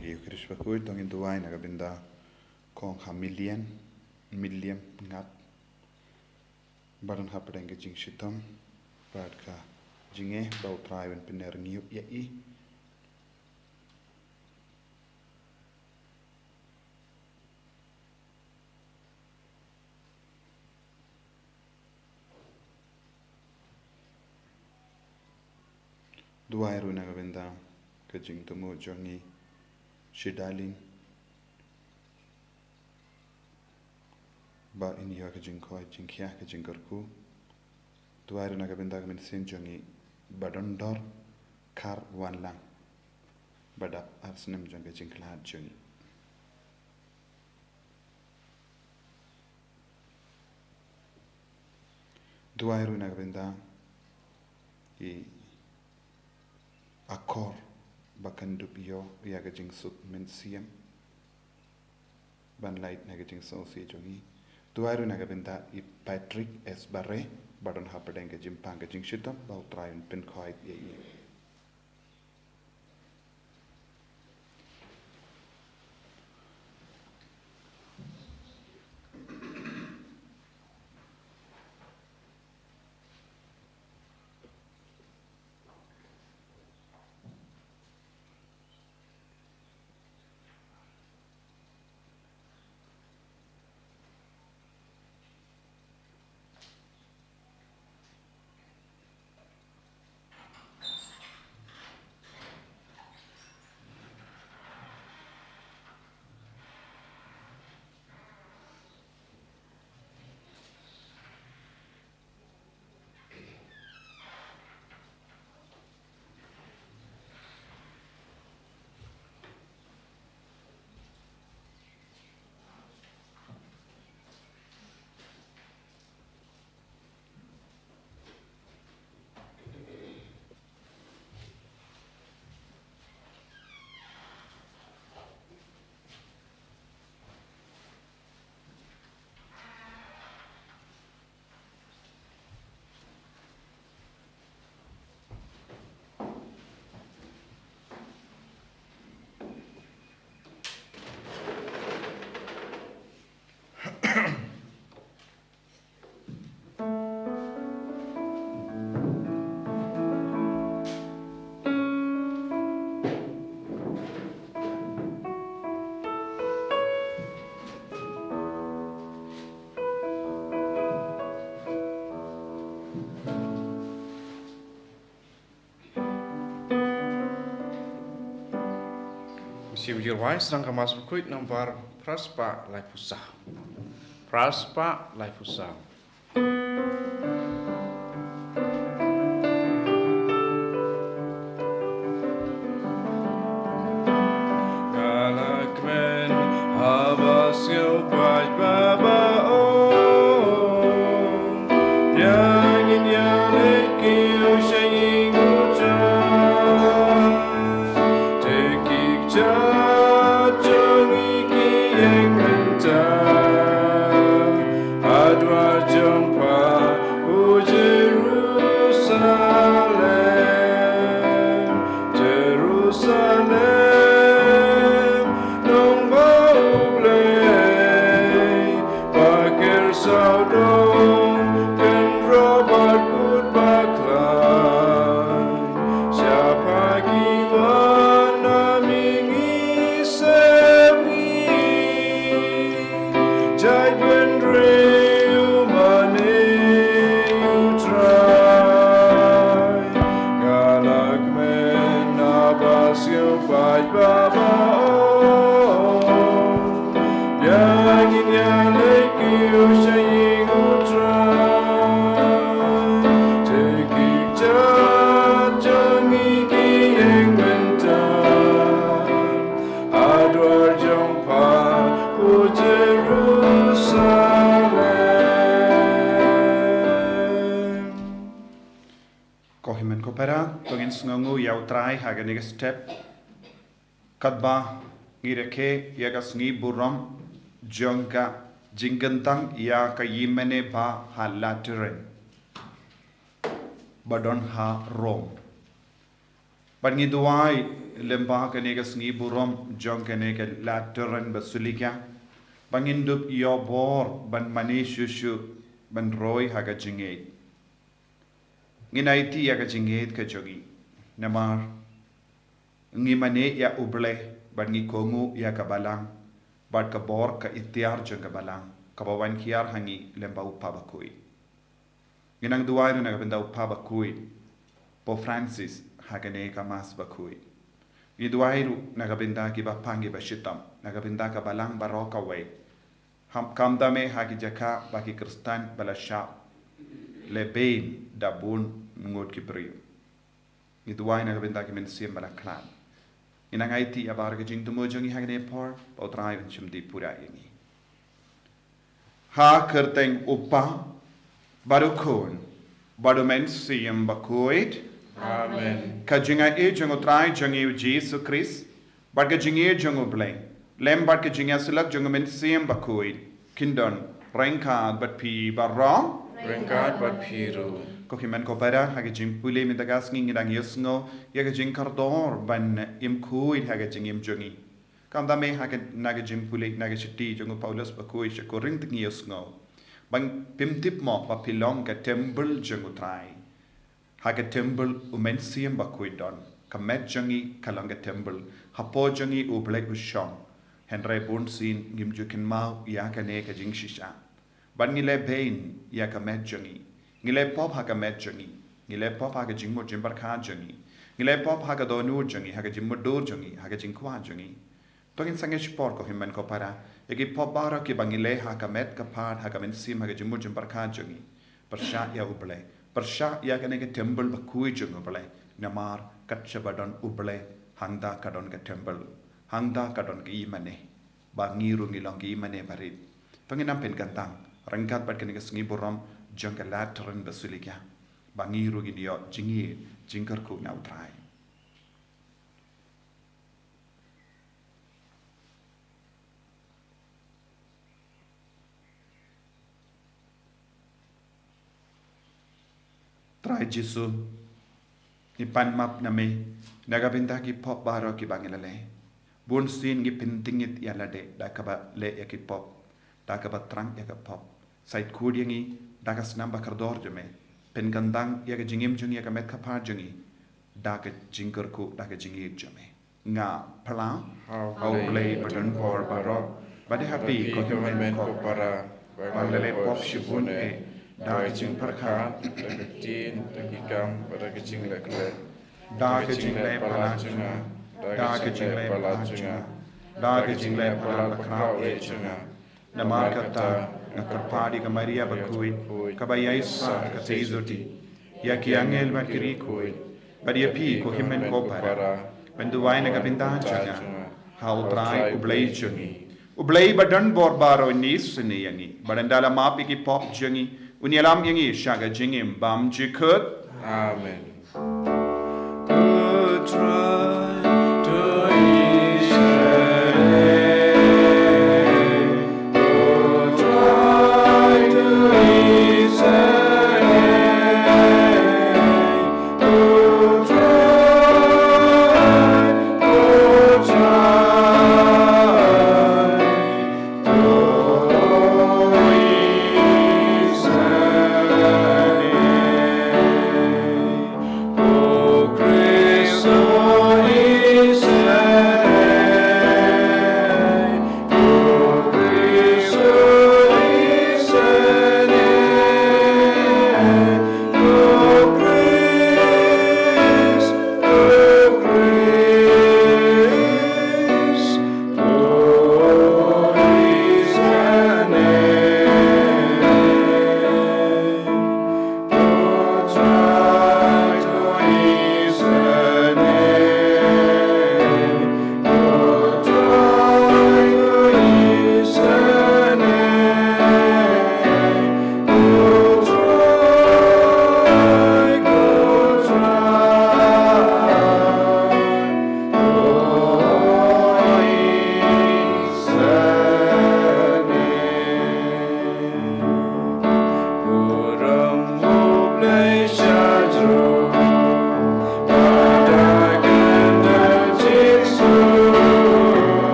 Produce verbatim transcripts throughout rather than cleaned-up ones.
Ïa u Khrist bakhuid, to ngin duwai na ka bynta kong ha Milliam, Milliam Ngat. Ba don hapdeng ka jingshitom bad ka jingeh, ba U Trai un pynner ngiup ïa i. Duwai ruh na ka bynta ka jingthmu jong i Shidalin, ba in ïoh ka jingkhoi jingkhiah, ka jingkyrkhu. Duwai ruh na ka bynta ka mynsiem jong i Badondor Kharwanlang, ba dap ar snem jong ka jingkhlad jong i. Duwai ruh na ka bynta i Akor, ba kan dup ïoh ïa ka jingsuk mynsiem ban lait na ka jingsngewsih jong i. Duwai ruh na ka bynta i Patrick S Bare, ba don hapdeng ka jingpang ka jingshitom, ba U Trai un pynkhoi ïa i. Mynsiem Jyrwai, sdang ka Mass Bakhuid nambar phra spah laiphew saw. Phra spah laiphew saw. Nga la kmen ha ba sngewpait ba ba ong, biang ngin ïa leit kiew sha ïing U Trai. Te ki kjat jong ngi ki ïeng mynta ha dwar jong pha, U Jerusalem. Jerusalem, nongbah U Blei, ba ker sawdong, kynroh bad kut bakhlaiñ. Sha pha ki wan na mihngi seh mihngi. Jait bynriew mane U Trai, nga la kmen ha ba sngewpait ba ba ong, biang ngin ïa leit kiew sha ïing U Trai. Te ki kjat jong ngi ki ïeng mynta ha dwar jong pha, U Jerusalem. Ko hynmen ko para, to ngin sngewnguh ïa U Trai ha kane ka step, katba ngi rakhe ïa ka sngi burom jong ka jingkyntang ïa ka Hymne ba ha Lateran ba don ha Rome. Bad ngi duwai lyngba kane ka sngi burom jong kane ka Lateran Basilica, ba ngin dup ïoh bor ban mane shuh shuh ban roi ha ka jingngeit. Ngin aiti ïa ka jingngeit ka jong ngi, namar ngi mane ïa U Blei, bad ngi kohnguh ïa ka balang bad ka bor ka iktiar jong ka balang, kaba wan hiar ha ngi lyngba U Kpa Bakhuid. Ngi nang duwai ruh na ka bynta U Kpa Bakhuid, Pope Francis, ha kane ka Mass Bakhuid. Ngi duwai ruh na ka bynta ki bapang ki bashitom, na ka bynta ka balang baroh kawei. Ham, khamtam eh ha ki jaka ba ki Khristan ba la shah lehbein da bun ngut ki briew. Ngi duwai na ka bynta ki mynsiem ba la khlad. Ngi nang aiti ïa baroh ki jingthmu jong ngi ha kane ka por, ba U Trai un shim dih pura ïa ngi. Ha ka kyrteng U Kpa, bad U Khun, bad U Mynsiem Bakhuid. Amen. Ka jingaiei jong U Trai jong ngi U Jisu Khrist, bad ka jingïeit jong U Blei, lem bad ka jingïasyllok jong U Mynsiem Bakhuid, kin don ryngkat bad phi baroh. Ryngkat bad phi ruh. Ko hynmen ko para, ha ka jingpule mynta ka sngi ngi dang ïohsngew ïa ka jingkordor ban im khuid ha ka jingim jong ngi. Khamtam eh ha ka, na ka jingpule, na ka shithi jong U Paulus Bakhuid sha ki Korinth ngi ïohsngew, ba phim tip mo ba phi long ka templ jong U Trai. Ha ka templ U Mynsiem Bakhuid don. Ka met jong ngi ka long ka templ. Hapoh jong ngi U Blei u shong. Hynrei bunsien ngim ju kynmaw ïa kane ka jingshisha. Bad ngi lehbein ïa ka met jong ngi. Ngi leh pop ha ka met jong ngi. Ngi leh pop ha ka jingmut jingpyrkhat jong ngi. Ngi leh pop ha ka dohnud jong ngi, ha ka jingmutdur jong ngi, ha ka jingkwah jong ngi. To ngin sangeh shipor ko hynmen ko para ïa ki pop baroh kiba ngi leh ha ka met ka phad, ha ka mynsiem, ha ka jingmut jingpyrkhat jong ngi. Pyrshah ïa U Blei. Pyrshah ïa kane ka templ bakhuid jong U Blei. Namar kat shaba don U Blei, hangta ka don ka templ. Hangta ka don ka ïingmane. Ba ngi ruh ngi long ka ïingmane barit. To ngin ym pynkyntang ryngkat bad kane ka sngi burom jong ka Lateran Basilica. Ba ngi ruh ngin ïoh jingïeit, jingkyrkhu na U Trai. Trai Jisu, ngi pan map na me na ka bynta ki pop baroh kiba ngi la leh. Bunsien ngi pyntngit ïa lade da kaba leh ïa ki pop, da kaba thrang ïa ka pop. Sa ïeit khuid ïa ngi da ka snam ba kordor jong me. Pynkyntang ïa ka jingim jong ngi, ïa ka met ka phad jong ngi da ka jingkyrkhu, da ka jingïeit jong me. Nga phla ha U Blei badonbor baroh, bad ha phi ko hynmen ko para, ba nga la leh pop shibun eh, da ka jingpyrkhat, da ka ktien, da ki kam, bad da ka jingleh khleh. Da ka jingleh palat jong nga, da ka jingleh palat jong nga, da ka jingleh palat bakhraw eh jong nga. Namar kata, nga kyrpad ïa ka Maria bakhuid, kaba ïaisah ka theisotti, ïa ki angel bad ki riewkhuid, bad ïa phi ko hynmen ko para, ban duwai na ka bynta jong nga ha U Trai U Blei jong ngi. U Blei badonbor baroh un isynei ïa ngi, bad ynda la map ïa ki pop jong ngi, un ïalam ïa ngi sha ka jingim bymjukut. Amen.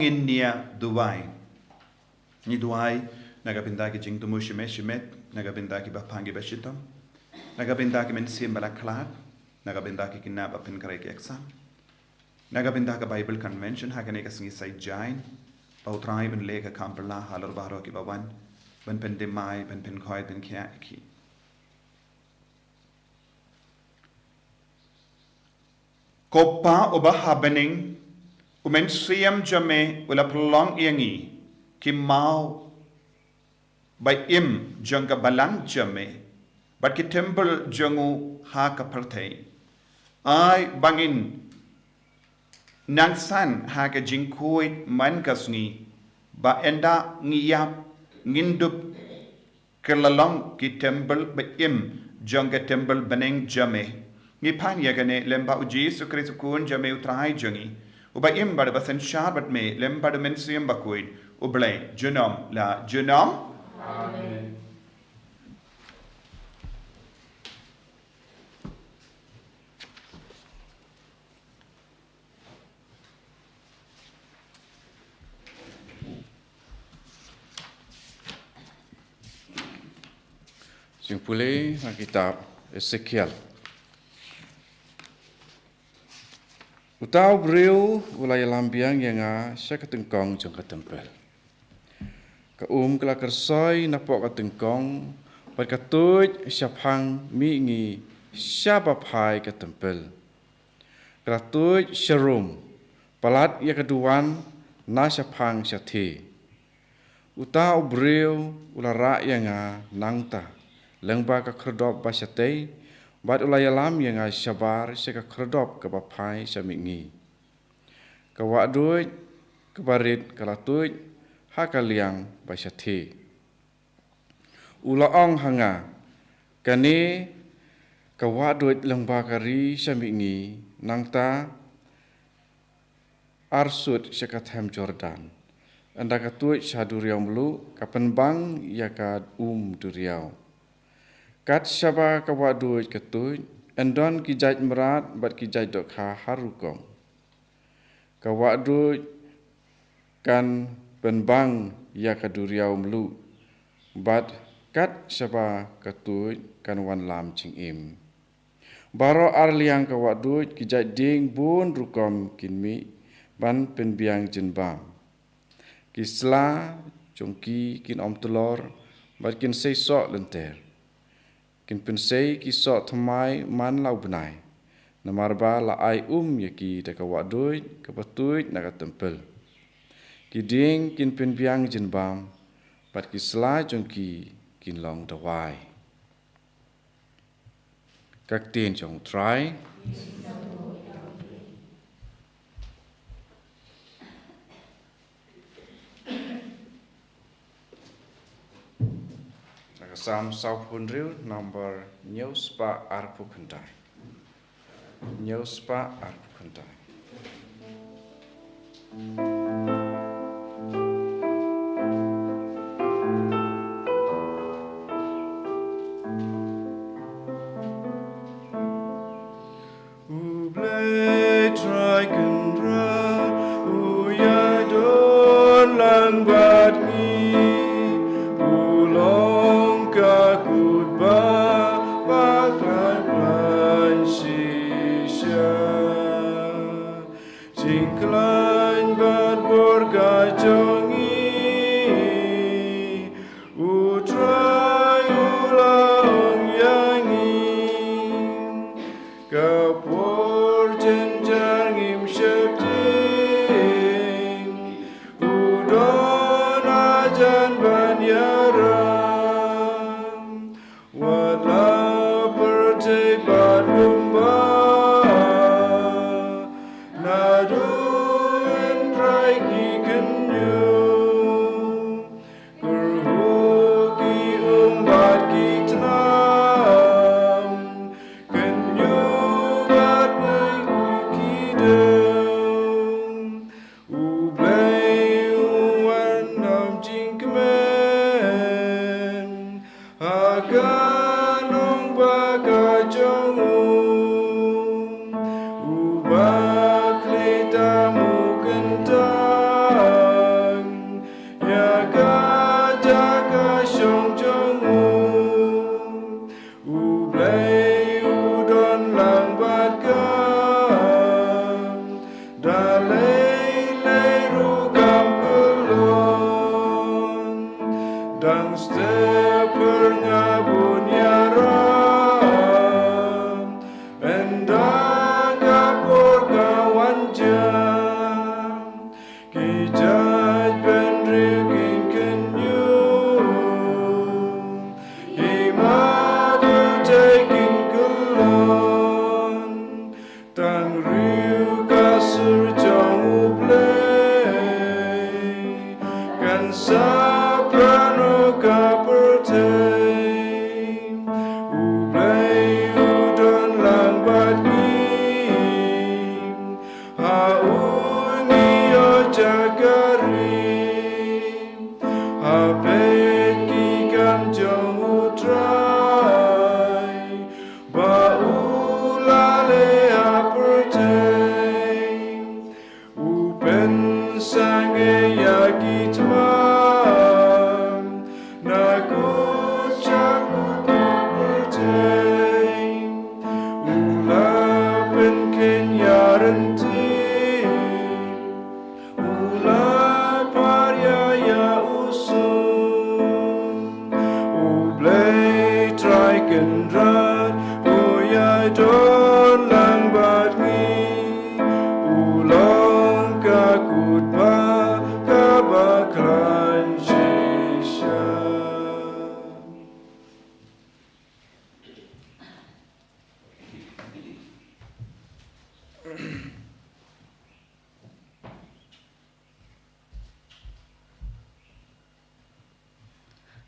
Ngin ïa duwai. Ngi duwai na ka bynta ki jingthmu shimet shimet, na ka bynta ki ba phang ki ba shitom, na ka bynta ki mynsiem ba la khlad, na ka bynta ki khynnah ba pynkhreh ki exam, na ka bynta ka Bible Convention ha kane ka sngi Saitjaiñ, ba U Trai un leh ka kam pyrshah halor baroh ki ba wan ban pyndem mai, ban pynkhoi, ban khiah ïa ki. Ko Pa uba ha bneng, u Mynsiem jong me u la pynlong ïa ngi ki maw ba im jong ka balang jong me, bad ki templ jong u ha ka pyrthei. Ai ba ngin nang san ha ka jingkhuid man ka sngi, ba ynda ngi ïap ngin dup kylla long ki templ ba im jong ka templ bneng jong me. Ngi pan ïa kane lyngba U Jisu Khrist U Khun jong me U Trai jong ngi, uba im bad uba synshar bad me lyngba U Mynsiem Bakhuid, U Blei junom la junom. Amen. Jingpule na kitab Esekiel. Uta u briew u la ïalam biang ïa nga sha ka tyngkong jong ka templ. Ka um ka la kyrsoi napoh ka tyngkong, bad ka tuid shaphang mihngi sha ba phai ka templ. Ka la tuid sharum, palat ïa ka duwan na shaphang shathie. Uta u briew u la rah ïa nga nangta lyngba ka khyrdop ba shatei, bad u la ïalam ïa nga shabar sha ka khyrdop ka ba phai sha mihngi. Ka wahduid ka ba rit ka la tuid ha ka liang ba shathie. U la ong ha nga, kane ka wahduid lyngba ka ri sha mihngi, nangta arsut sha ka them Jordan. Ynda ka tuid sha duriaw mluh, ka pynbang ïa ka um duriaw. Kat shaba ka wahduid ka tuid, yn don ki jait mrad bad ki jait dohkha har rukom. Ka wahduid kan pynbang ïa ka duriaw mluh, bad kat shaba ka tuid kan wanlam jingim. Baroh ar liang ka wahduid ki jait dieng bun rukom kin mih ban pynbiang jingbam. Ki sla jong ki kin ym tlor, bad kin sei soh lynter. Kin pynsei ki soh thymmai man la u bnai, namar ba la ai um ïa ki da ka wahduid ka ba tuid na ka templ. Ki dieng kin pynbiang jingbam, bad ki sla jong ki kin long dawai. Ka ktien jong U Trai. Na ka Salm sawphew hynriew, number hynñiew spah arphew khyndai. Hynñiew spah arphew khyndai. U Blei Trai Kynrad, u ïadon lang bad ngi, u long ka khutbah ba khlaiñ khlaiñ shisha. Jingkhlaiñ bad bor ka jong ngi, u Trai u la ong ïa ngi. Ka por jynjar ngim sheptieng, u don hajan ban ïarap. Wat la pyrthei bad lum ba, naduh hynrei ki kynñiuh. Kyrhuh ki um bad ki tnam, kynñiuh bad bun ki dum. U Blei u wan nam jingkmen ha ka nongbah ka jong u. U ba khlieh tam u kyntang.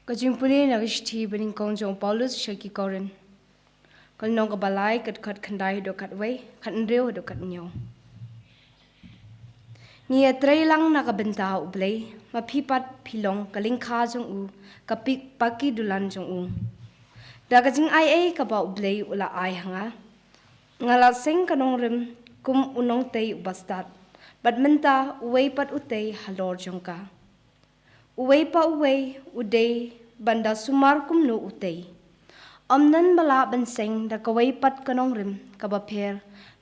Ka jingpule na ka shithi banyngkong jong u Paulus sha ki Korinth. Ka lynnong kaba lai, ka dkhot khyndai haduh khatwei, khathynriew haduh khathynñiew. Ngi ïatrei lang na ka bynta U Blei, ma phi pat phi long ka lyngkha jong u, ka pik paki dulan jong u. Da ka jingaiei kaba U Blei u la ai ha nga, nga la seng ka nongrim kum u nongtei u bastad, bad mynta uwei pat u tei halor jong ka. Uwei pa uwei u dei ban da sumar kumno u tei. Ym don ba lah ban seng da kawei pat ka nongrim kaba pher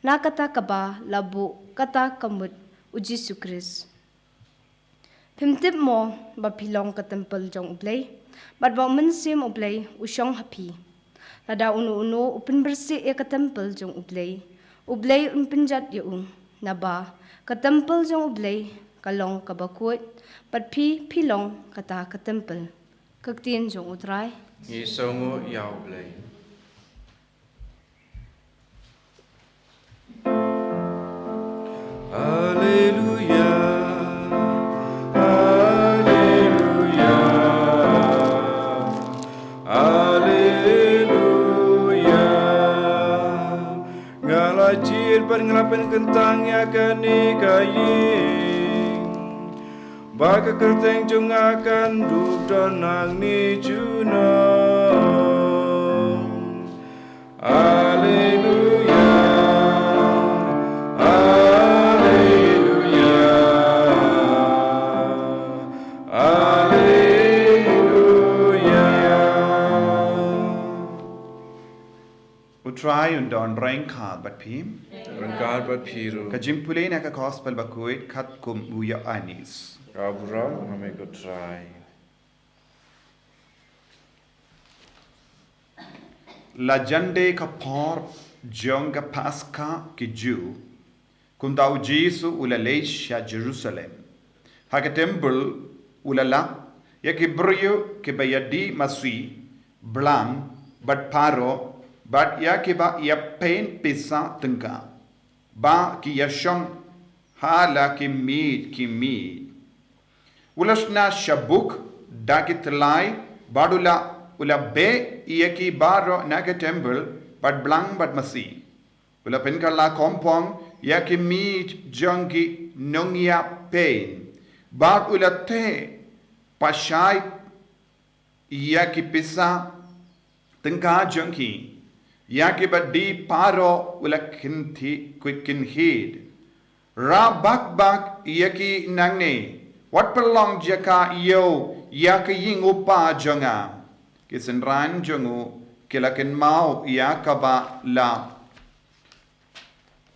na kata kaba la buh kata ka mut U Jisu Khrist. Phim tip mo ba phi long ka templ jong U Blei, bad ba U Mynsiem U Blei u shong ha phi? Lada uno uno u pynbirsih ïa ka templ jong U Blei, U Blei un pynjot ïa u. Naba ka templ jong U Blei ka long kaba khuid, bad phi phi long kata ka templ. Ka ktien jong U Trai. Ngi sngewnguh ïa U Blei. Alleluia, alleluia, alleluia. Nga la jied bad nga la pynkyntang ïa kane ka ïing, ba ka kyrteng jong nga kan dup don nangne junom. Alleluia, alleluia, alleluia. U Trai un don ryngkat bad phi. Ryngkat bad phi ruh. Ka jingpule na ka gospel bakhuid katkum u Ïoannis. Ka burom ha me ko Trai. La jan dei ka por jong ka Paska ki Jiw, kumta u Jisu u la leit sha Jerusalem. Ha ka templ u la lap ïa ki briew kiba ïadie masi, blang bad pharo, bad ïa kiba ïa peit pisa tyngka, ba ki ïa shong ha la ki miej ki miej. U la shna shabuk da ki tyllai, bad u la, u la beh ïa ki baroh na ka templ, bad blang bad masi. U la pynkylla kongpong ïa ki miej jong ki nongïapeit, bad u la teh pashai ïa ki pisa tyngka jong ki, ïa kiba die pharo u la kynthi-, kynhied. Rah bak bak ïa ki nangne, wat pynlong jaka ïew ïa ka ïing u Pa jong nga. Ki synran jong u ki la kynmaw ïa kaba la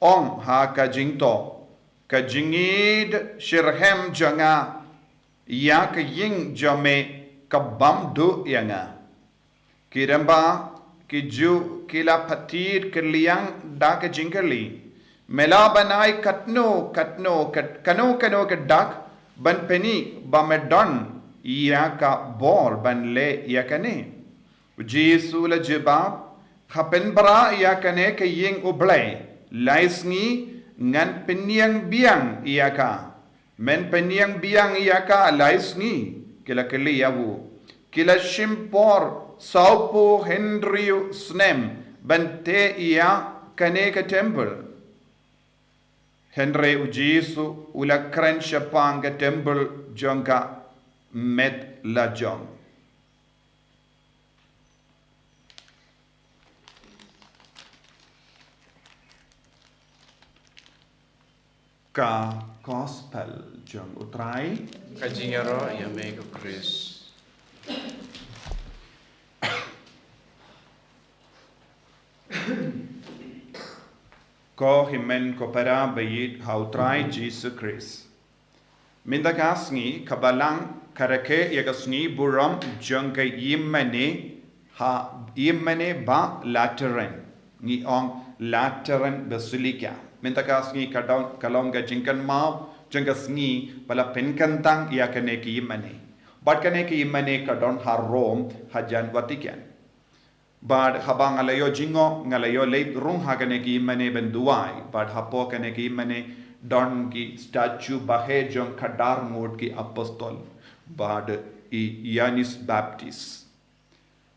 ong ha ka jingthoh, ka jingïeid shitrhem jong nga ïa ka ïing jong me ka bym duh ïa nga. Ki rangbah ki Jiw ki la pynthikna kylliang da ka jingkylli, me lah ban ai katno katno kat-, kano kano ka dak ban pyni ba me don ïa ka bor ban leh ïa kane? U Jisu u la jubab, ha pynbra ïa kane ka ïing U Blei lai sngi, ngan pynïeng biang ïa ka. Men pynïeng biang ïa ka lai sngi? Ki la kylli ïa u. Ki la shim por sawphew hynriew snem ban teh ïa kane ka templ. Hynrei U Jisu u la kren shaphang ka templ jong ka met la jong. Ka gospel jong U Trai. Ka jingïaroh ïa me ko Khrist. Ko hynmen ko para ba ïeit ha U Trai Jisu Khrist. Mynta ka sngi ka Balang ka rakhe ïa ka sngi burom jong ka ïingmane ha ïingmane ba Lateran. Ngi ong Lateran Basilica. Mynta ka sngi ka don, ka long ka jingkynmaw jong ka sngi ba la pynkyntang ïa kane ka ïingmane. Bad kane ka ïingmane ka don ha Rome, hajan Vatican. Bad haba nga la ïoh jingngop, nga la ïoh leit rung ha kane ka ïingmane ban duwai. Bad hapoh kane ka ïingmane don ki statue ba heh jong ka dar ngut ki apostol. Bad i Ioannis Baptist.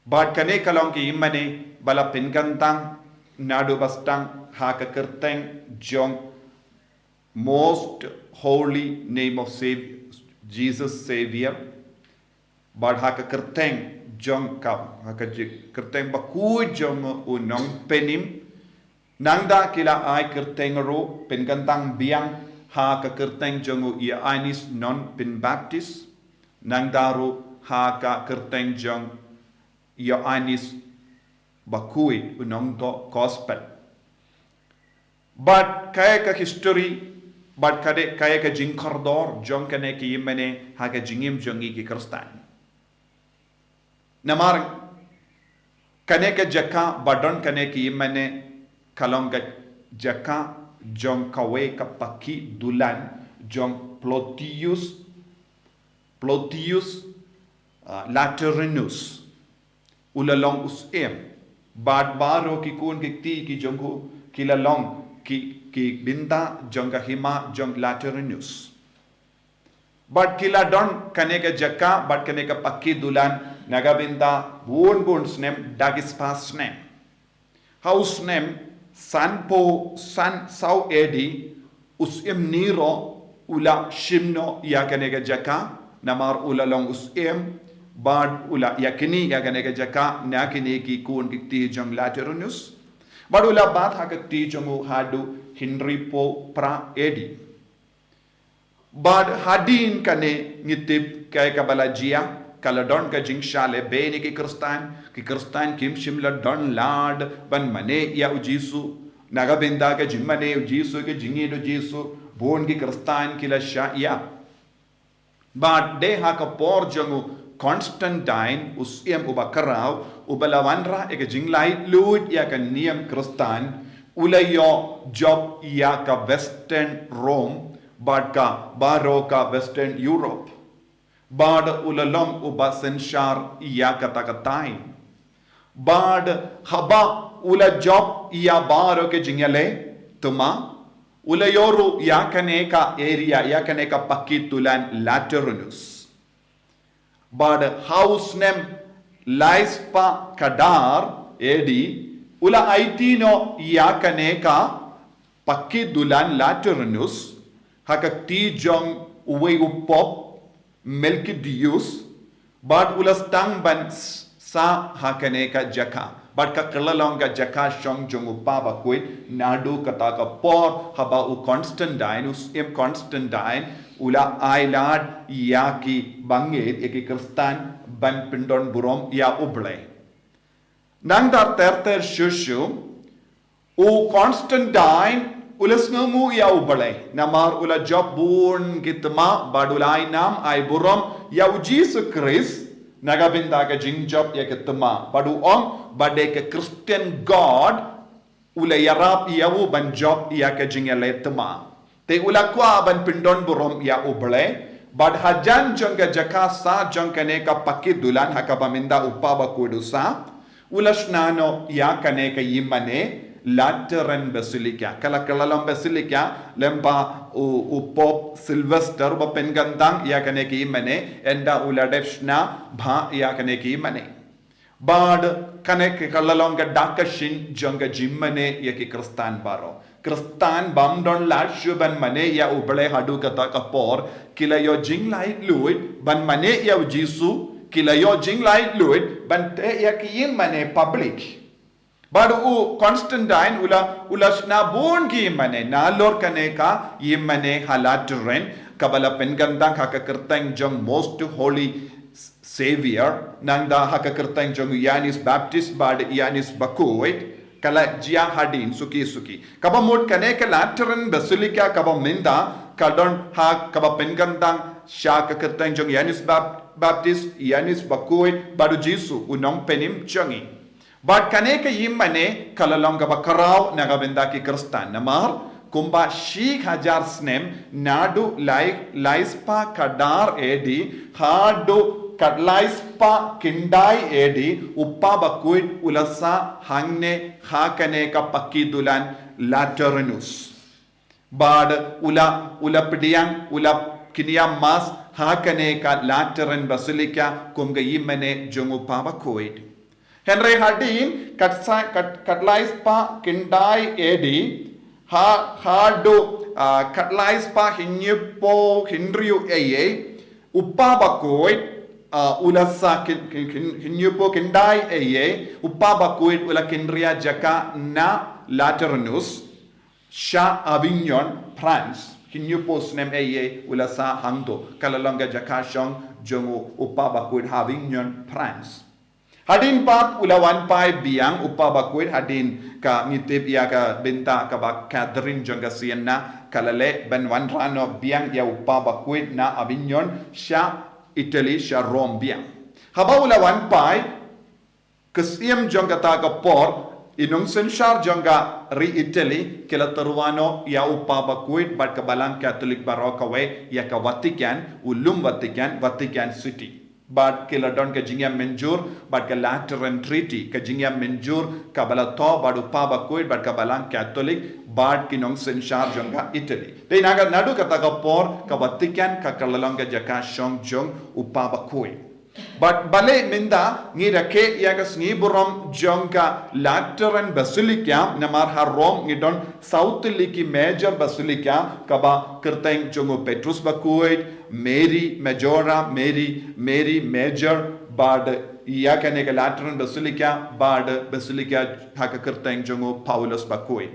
Bad kane ka long ka ïingmane ba la pynkyntang naduh ba sdang ha ka kyrteng jong Most Holy Name of Sav-, Jesus Savior. Bad ha ka kyrteng jong ka, ha ka ji-, kyrteng bakhuid jong u nongpynim. Nangta ki la ai kyrteng ruh, pynkyntang biang ha ka kyrteng jong u Ioannis nongpynbaptis. Nangta ruh ha ka kyrteng jong Ioannis bakhuid, u nongthoh gospel. Bad kaei ka history, bad kaei, kaei ka jingkordor jong kane ka ïingmane ha ka jingim jong ngi ki Khristan. Namar kane ka jaka ba don kane ka ïingmane ka long ka jaka jong kawei ka paki dulan jong Plotius, Plotius, ah, Latorinus. U la long u syiem. Bad baroh ki khun ki kti ki jong u ki la long ki, ki bynta jong ka hima jong Latorinus. Bad ki la don kane ka jaka, bad kane ka paki dulan, na ka bynta bun bun snem, da ki spah snem. Ha u snem sanphew san saw A D, u syiem Nero u la shim noh ïa kane ka jaka, namar u la long u syiem, bad u la ïa kine ïa kane ka jaka na kine ki khun ki kti jong Latorinus. Bad u la bat ha ka kti jong u haduh hynriewphew phra A D. Bad hadien kane ngi tip kaei kaba la jia, ka la don ka jingshah lehbeiñ ïa ki Khristan, ki Khristan kim shym la don lad ban mane ïa u Jisu, na ka bynta ka jingmane u Jisu, ka jingïeit u Jisu, bun ki Khristan ki la shah ïap. Bad dei ha ka por jong u Constantine, u syiem uba khraw, uba la wanrah ïa ka jinglaitluid ïa ka niam Khristan, u la ïoh jop ïa ka Western Rome, bad ka baroh ka Western Europe. Bad u la long uba synshar ïa kata ka thaiñ. Bad haba u la jop ïa baroh ka jingïaleh thymmai, u la ïoh ruh ïa kane ka area, ïa kane ka paki dulan Latorinus. Bad ha u snem lai spah khadar A D, u la aiti noh ïa kane ka paki dulan Latorinus ha ka kti jong uwei u Pope Melkidius, bad u la sdang ban s-, sah ha kane ka jaka. Bad ka kylla long ka jaka shong jong u Kpa Bakhuid, naduh kata ka por haba u Constantine, u syiem Constantine, u la ailad ïa ki bangeit, ïa ki Khristan ban pyndonburom ïa U Blei. Nangta ter ter shuh shuh, u Constantine u la sngewnguh ïa U Blei, namar u la jop bun ki thymmai, bad u la ai nam ai burom ïa u Jisu Khrist na ka bynta ka jingjop ïa ki thymmai. Bad u ong ba dei ka Christian God u la ïarap ïa u ban jop ïa ka jingïaleh thymmai. Te u la kwah ban pyndonburom ïa U Blei, bad hajan jong ka jaka sah jong kane ka paki dulan ha kaba mynta u Kpa Bakhuid u sah, u la shna noh ïa kane ka ïingmane Lateran Basilica. Ka la kylla long Basilica, lem bad u, u Pope Sylvester uba pynkyntang ïa kane ka ïingmane, ynda u la dep shna bha ïa kane ka ïingmane. Bad kane ka kylla long ka dak ka shin jong ka jingmane ïa ki Khristan baroh. Khristan bym don lad shuh ban mane ïa U Blei haduh kata ka por, ki la ïoh jinglaitluid ban mane ïa u Jisu, ki la ïoh jinglaitluid ban teh ïa ki ïingmane public. Bad u Constantine u la, u la shna bun ki ïingmane, nalor kane ka ïingmane ha Lateran, kaba la pynkyntang ha ka kyrteng jong Most Holy Savior, nangta ha ka kyrteng jong Ioannis Baptist bad Ioannis Bakhuid, ka la jia hadien suki suki. Kaba mut kane ka Lateran Basilica kaba mynta, ka don ha kaba pynkyntang sha ka kyrteng jong Ioannis Bap-, Baptist, Ïoannis Bakhuid, bad u Jisu, u nongpynim jong ngi. Bad kane ka ïingmane ka la long kaba khraw na ka bynta ki Khristan namar kumba shi hajar snem naduh lai, lai spah khadar A D haduh khatlai spah khyndai A D u Kpa Bakhuid u la sah hangne ha kane ka paki dulan Latorinus. Bad u la, u la pdiang, u la kynïa mass ha kane ka Lateran Basilica kum ka ïingmane jong u Kpa Bakhuid. Hynrei hadien kat sa-, kat, katlai spah khyndai A D, ha, haduh, ah, katlai spah hynñiewphew hynriew A D, u Kpa Bakhuid, ah, u la sa khyn-, khyn-, khyn-, hynñiewphew khyndai A D, u Kpa Bakhuid u la kynriah jaka na Lateranus sha Avignon, France. Hynñiewphew snem A D u la sa hangto, ka la long ka jaka shong jong u, u Kpa Bakhuid ha Avignon, France. Hadien pat u la wan phai biang u Kpa Bakhuid, hadien ka ngi tip ïa ka bynta kaba Catherine jong ka Siena ka la leh ban wanrah noh biang ïa u Kpa Bakhuid na Avignon sha Italy, sha Rome biang. Haba u la wan phai, ka siem jong kata ka por, i nongsynshar jong ka ri Italy ki la tyrwa noh ïa u Kpa Bakhuid bad ka Balang Katholik baroh kawei, ïa ka Vatican, u lum Vatican, Vatican City. Bad ki la don ka jingïamynjur bad ka Lateran Treaty, ka jingïamynjur kaba la thoh bad u Kpa Bakhuid bad ka Balang Katholik bad ki nongsynshar jong ka Italy. Dei na ka, naduh kata ka por ka Vatican ka, ka la long ka jaka shong jong u Kpa Bakhuid. Bad balei mynta ngi rakhe ïa ka sngi burom jong ka Lateran Basilica, namar ha Rome ngi don saw tylli ki major basilica, kaba kyrteng jong u Petrus Bakhuid, Mary Majora, Mary, Mary Major, bad ïa kane ka Lateran Basilica, bad Basilica ha ka kyrteng jong u Paulus Bakhuid.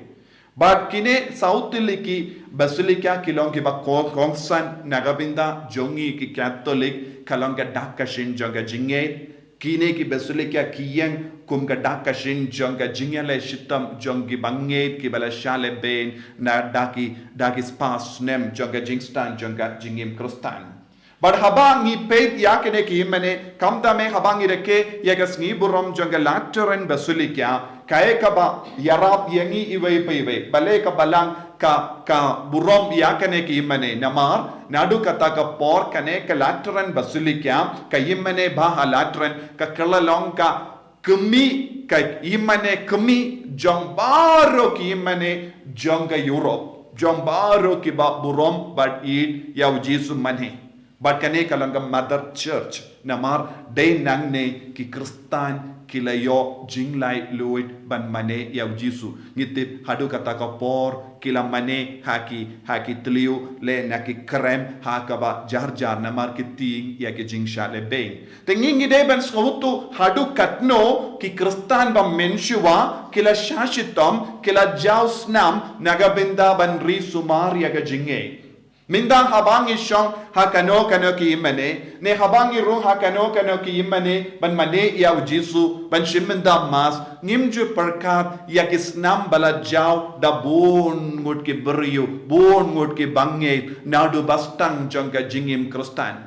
Bad kine saw tylli ki basilica ki long kiba ko-, kongsan na ka bynta jong ngi ki Katholik, ka long ka dak ka shin jong ka jingngeit. Kine ki basilica ki ïeng kum ka dak ka shin jong ka jingïaleh shitom jong ki bangeit kiba la shah lehbeiñ na da ki, da ki spah snem jong ka jingstad jong ka jingim Khristan. Bad haba ngi peit ïa kine ki ïingmane, khamtam eh haba ngi rakhe ïa ka sngi burom jong ka Lateran Basilica, kaei kaba ïarap ïa ngi iwei pa iwei, balei ka Balang ka, ka burom ïa kine ki ïingmane, namar naduh kata ka por kane ka Lateran Basilica, ka ïingmane ba ha Lateran, ka, ka la long ka kmie, ka ïingmane kmie jong baroh ki ïingmane jong ka Europe, jong baroh kiba burom bad ïeit ïa u Jisu mane. Bad kane ka long ka Mother Church, namar dei nangne ki Khristan ki la ïoh jinglaitluid ban mane ïa u Jisu. Ngi tip haduh kata ka por ki la mane ha ki, ha ki thliew lane na ki krem ha kaba jar jar, namar ki tieng ïa ki jingshah lehbeiñ. Te ngi, ngi dei ban sngewthuh haduh katno ki Khristan ba mynshuwa ki la shah shitom, ki la jaw snam na ka bynta ban ri sumar ïa ka jingngeit. Mynta haba ngi shong ha kano kano ki ïingmane, ne haba ngi rung ha kano kano ki ïingmane ban mane ïa u Jisu, ban shim bynta Mass, ngim ju pyrkhat ïa ki snam ba la jaw da bun ngut ki briew, bun ngut ki bangeit, naduh ba sdang jong ka jingim Khristan.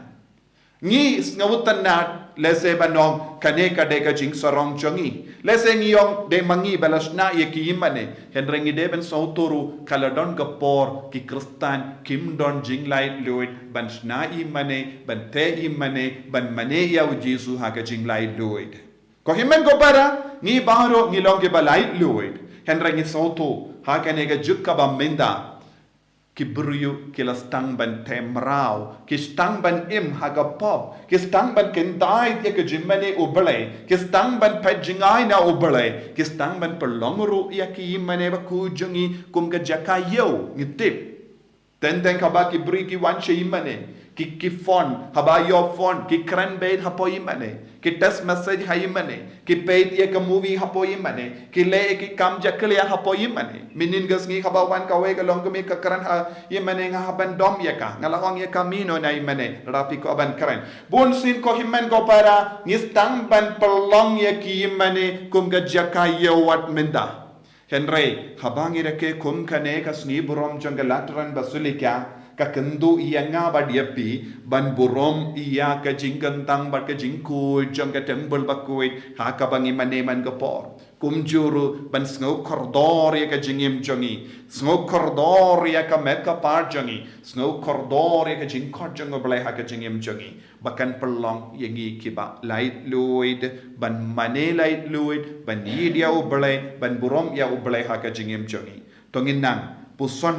Ngi sngewtynnad lehse ban ong kane ka dei ka jingsarong jong ngi. Lehse ngi ong dei ma ngi ba la shna ïa ki ïingmane. Hynrei ngi dei ban sngewthuh ruh ka la don ka por ki Khristan kim don jinglaitluid ban shna ïingmane, ban teh ïingmane, ban mane ïa u Jisu ha ka jinglaitluid. Ko hynmen ko para, ngi baroh ngi long kiba laitluid. Hynrei ngi sngewthuh ha kane ka juk kaba mynta, ki briew ki la sdang ban teh mraw, ki sdang ban im ha ka pop, ki sdang ban kyntait ïa ka jingmane U Blei, ki sdang ban peit jngai na U Blei, ki sdang ban pynlong ruh ïa ki ïingmane bakhuid jong ngi kum ka jaka ïew, ngi tip. Teng teng haba ki briew ki wan sha ïingmane, ki, ki phone, haba ïoh phone, ki kren beit hapoh ïingmane, ki text message ha ïingmane, ki peit ïa ka movie hapoh ïingmane, ki leh ïa ki kam jakhlia hapoh ïingmane. Mynhynnin ka sngi haba wan kawei ka longkmie ka kren ha ïingmane, nga hap ban dom ïa ka, nga la ong ïa ka, mih noh na ïingmane, lada phi kwah ban kren. Bunsien ko hynmen ko para, ngi sdang ban pynlong ïa ki ïingmane kum ka jaka ïew wat mynta. Hynrei haba ngi rakhe kum kane ka sngi burom jong ka Lateran Basilica, ka kynduh ïa nga bad ïa phi ban burom ïa ka jingkyntang bad ka jingkhuid jong ka Tempyl bakhuid ha kaba ngi mane man ka por. Kumjuh ruh ban sngew kordor ïa ka jingim jong ngi, sngew kordor ïa ka met ka phad jong ngi, sngew kordor ïa ka jingkhot jong U Blei ha ka jingim jong ngi, ba kan pynlong ïa ngi kiba laitluid, ban mane laitluid, ban ïeit ïa U Blei, ban burom ïa U Blei ha ka jingim jong ngi. To ngin nang puson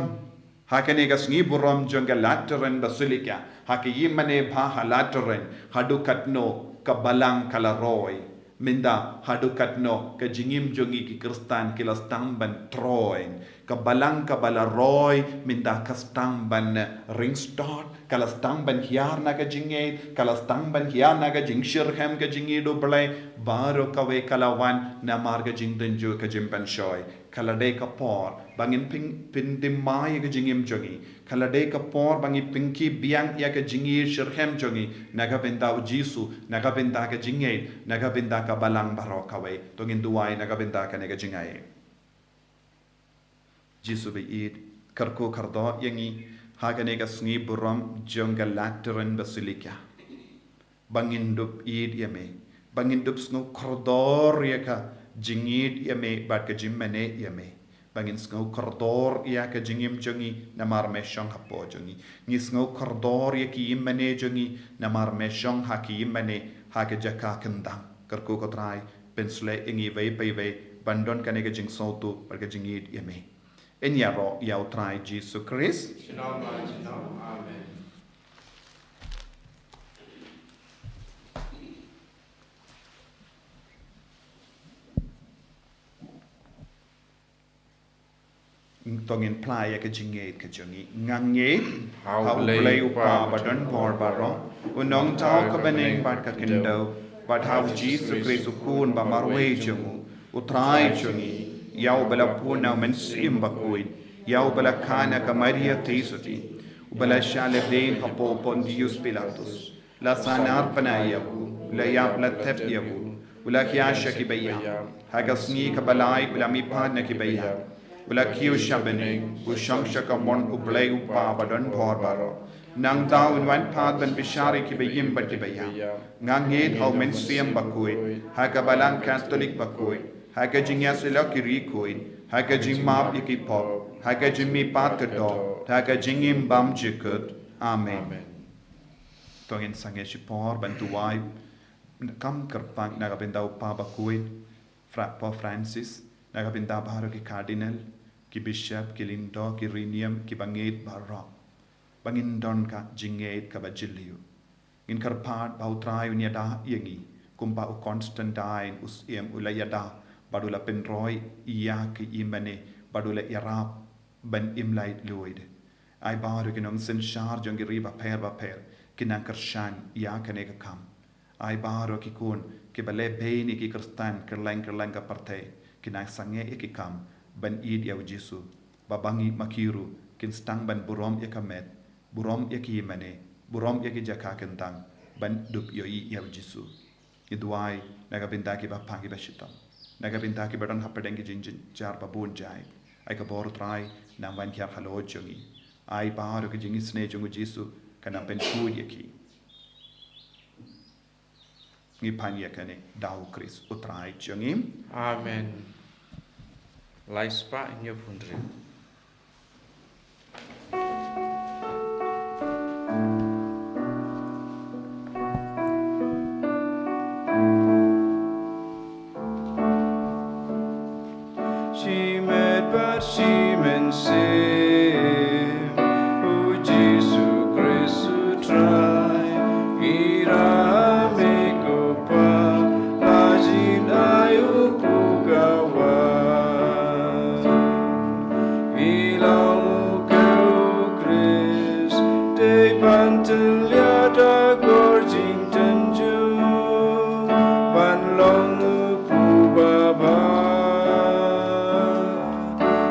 Ha kane ka sngi burom jong ka Lateran Basilica, ha ka ïingmane bha ha Lateran, haduh katno ka balang ka la roi. Mynta haduh katno ka jingim jong ngi ki Khristan ki la sdang ban troiñ. Ka balang kaba la roi mynta ka sdang ban ringstad, ka la sdang ban hiar na ka jingngeit, ka la sdang ban hiar na ka jingshitrhem ka jingïeit U Blei. Baroh kawei ka la wan namar ka jingtynjuh ka jingpynshoi. Ka la dei ka por ba ngin pyn-, pynthymmai ïa ka jingim jong ngi. Ka la dei ka por ba ngi pynkit biang ïa ka jingïeit shitrhem jong ngi na ka bynta U Jisu, na ka bynta ka jingngeit, na ka bynta ka balang baroh kawei. To ngin duwai na ka bynta kane ka jingngeit. Jisu ba ïeit, kyrkhu kyrdoh ïa ngi ha kane ka sngi burom jong ka Lateran Basilica, ba ngin dup ïeit ïa me, ba ngin dup sngew kordor ïa ka jingïeit ïa me bad ka jingmane ïa me, ba ngin sngew kordor ïa ka jingim jong ngi namar me shong hapoh jong ngi. Ngi sngew kordor ïa ki ïingmane jong ngi namar me shong ha ki ïingmane ha ka jaka kyndang. Kyrkhu ko Trai, pynsleh ïa ngi iwei pa iwei ban don kane ka jingsngewthuh bad ka jingïeit ïa me. Ngin ïaroh ïa U Trai Jisu Khrist. Junom la junom. Amen. To ngin phla ïa ka jingngeit ka jong ngi. Nga ngeit ha U Blei U Kpa ba don bor baroh, U Nongthaw ka bneng bad ka khyndew, bad ha U Jisu Khrist U Khun ba marwei jong u, U Trai jong ngi, ïa uba la pun na U Mynsiem Bakhuid, ïa uba la kha na ka Maria Theisotti, uba la shah lehdein hapoh Pontius Pilatus, la sahnarphna ïa u, la ïap, la thep ïa u, u la khia sha ki baïap, ha ka sngi kaba lai u la mihpat na ki baïap, u la kiew sha bneng, u shong sha ka mon U Blei U Kpa ba don bor baroh. Nangta un wan pat ban bishar ïa ki baïing bad ki baïap. Nga ngeit ha U Mynsiem Bakhuid, ha ka Balang Katholik bakhuid, ha ka jingïasyllok ki riewkhuid, ha ka jingmap ïa ki pop, ha ka jingmihpat ka doh, ha ka jingim bymjukut. Amen. To ngin sangeh shipor ban duwai, kam kyrpang na ka bynta U Kpa Bakhuid, Fra-, Pope Francis, na ka bynta baroh ki Cardinal, ki Bishop, ki Lyngdoh, ki riewniam, ki bangeit baroh. Ba ngin don ka jingngeit kaba jylliew. Ngin kyrpad ba U Trai un ïada ïa ngi, kumba u Constantine u syiem u la ïada, bad u la pynroi ïa ki ïingmane, bad u la ïarap ban im laitluid. Ai baroh ki nongsynshar jong ki ri bapher bapher kin nang kyrshan ïa kane ka kam. Ai baroh ki khun kiba leh bein ïa ki Khristan kylleng kylleng ka pyrthei kin nang sangeh ïa ki kam ban ïeit ïa U Jisu. Ba bangeit ma ki ruh kin sdang ban burom ïa ka met, burom ïa ki ïingmane, burom ïa ki jaka kyndang ban dup ïohi ïa U Jisu. Ngi duwai na ka bynta kiba pang kiba shitom, na ka bynta kiba don hapdeng ki jingjynjar ba bun jait. Ai ka bor U Trai nang wan hiar halor jong ngi. Ai baroh ki jingisynei jong U Jisu kan nang pynkhuid ïa ki. Ngi pan ïa kane da U Khrist U Trai jong ngi. Amen. Lai spah hynñiew phew hynriew. Shimet bad shimensem, U Jisu Khrist U Trai, ngi ïarap ïa me ko Pa, la jin ai u pugawai. Ngi long u kyrkhu Khrist, dei ban tylliat da ka bor jingtynjuh, ban long u pugawai.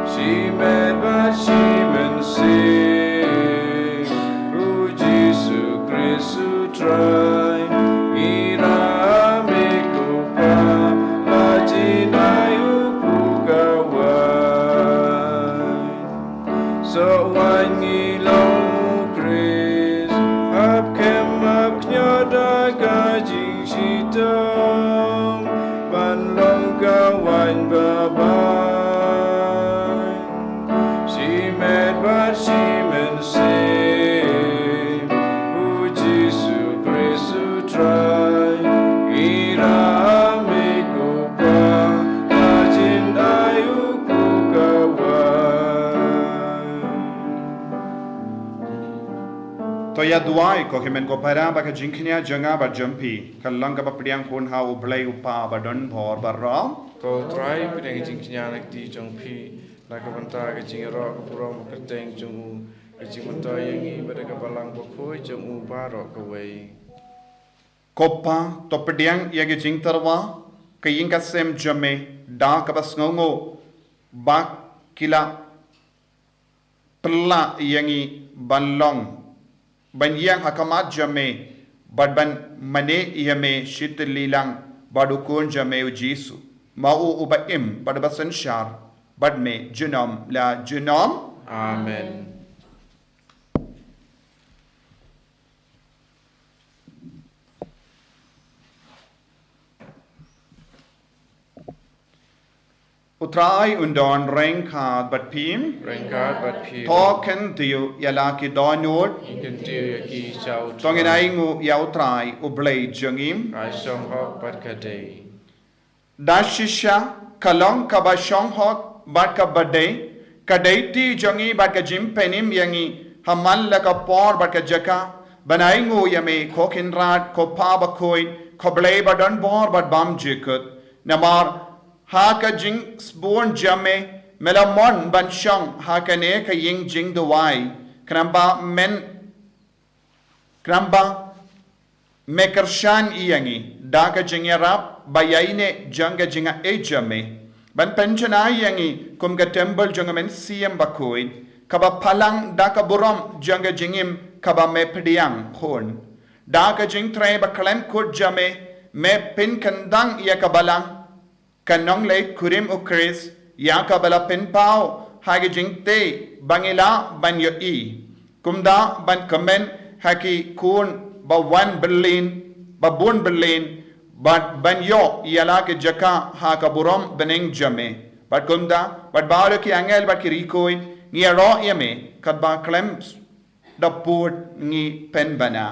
Shimet bad shi To ïa duwai, ko hynmen ko para, ba ka jingkñia jong nga bad jong phi kan long kaba pdiang hun ha U Blei U Kpa ba don bor baroh. Ko Trai, pdiang ka jingkñia na ka kti jong phi na ka bynta ka jingïaroh ka burom kyrteng jong u, ka jingmyntoi ïa ngi bad ka Balang Bakhuid jong u baroh kawei. Ko Pa, to pdiang ïa ka jingtyrwa ka ïing ka sem jong me da kaba sngewnguh ba ki la pynlah ïa ngi ban long, ban ïeng ha khmat jong me bad ban mane ïa me shi tylli lang bad U Khun jong me U Jisu, ma u uba im bad uba synshar bad me junom la junom. Amen. U Trai un don ryngkat bad phi. Ryngkat bad phi. To kyntiew ïa la ki dohnud. Ngi kyntiew ïa ki sha U Trai. To ngin ainguh ïa U Trai U Blei jong ngi. Ka shong hok bad ka dei. Da shisha ka long kaba shong hok bad kaba dei, ka dei kti jong ngi bad ka jingpynim ïa ngi ha man la ka por bad ka jaka ban ainguh ïa me, ko Kynrad, ko Pa Bakhuid, ko Blei ba don bor bad bymjukut. Namar ha ka jingsbun jong me, me la mon ban shong ha kane ka ïing jingduwai, khnang ba men, khnang ba me kyrshan ïa ngi da ka jingïarap ba ïaineh jong ka jingaiei jong me, ban pynjanai ïa ngi kum ka templ jong U Mynsiem Bakhuid, kaba phalang da ka burom jong ka jingim kaba me pdiang hun. Da ka jingtrei ba khlem kut jong me, me pynkyndang ïa ka Balang, ka nongleit kurim U Khrist, ïa kaba la pynpaw ha ka jingtei ba ngi lah ban ïohi. Kumta ban kmen ha ki khun ba wan byllien, ba bun byllien, bad ban ïoh ïa la ka jaka ha ka burom bneng jong me. Bad kumta, bad baroh ki angel bad ki riewkhuid, ngi ïaroh ïa me katba khlem da pud, ngi pynbna.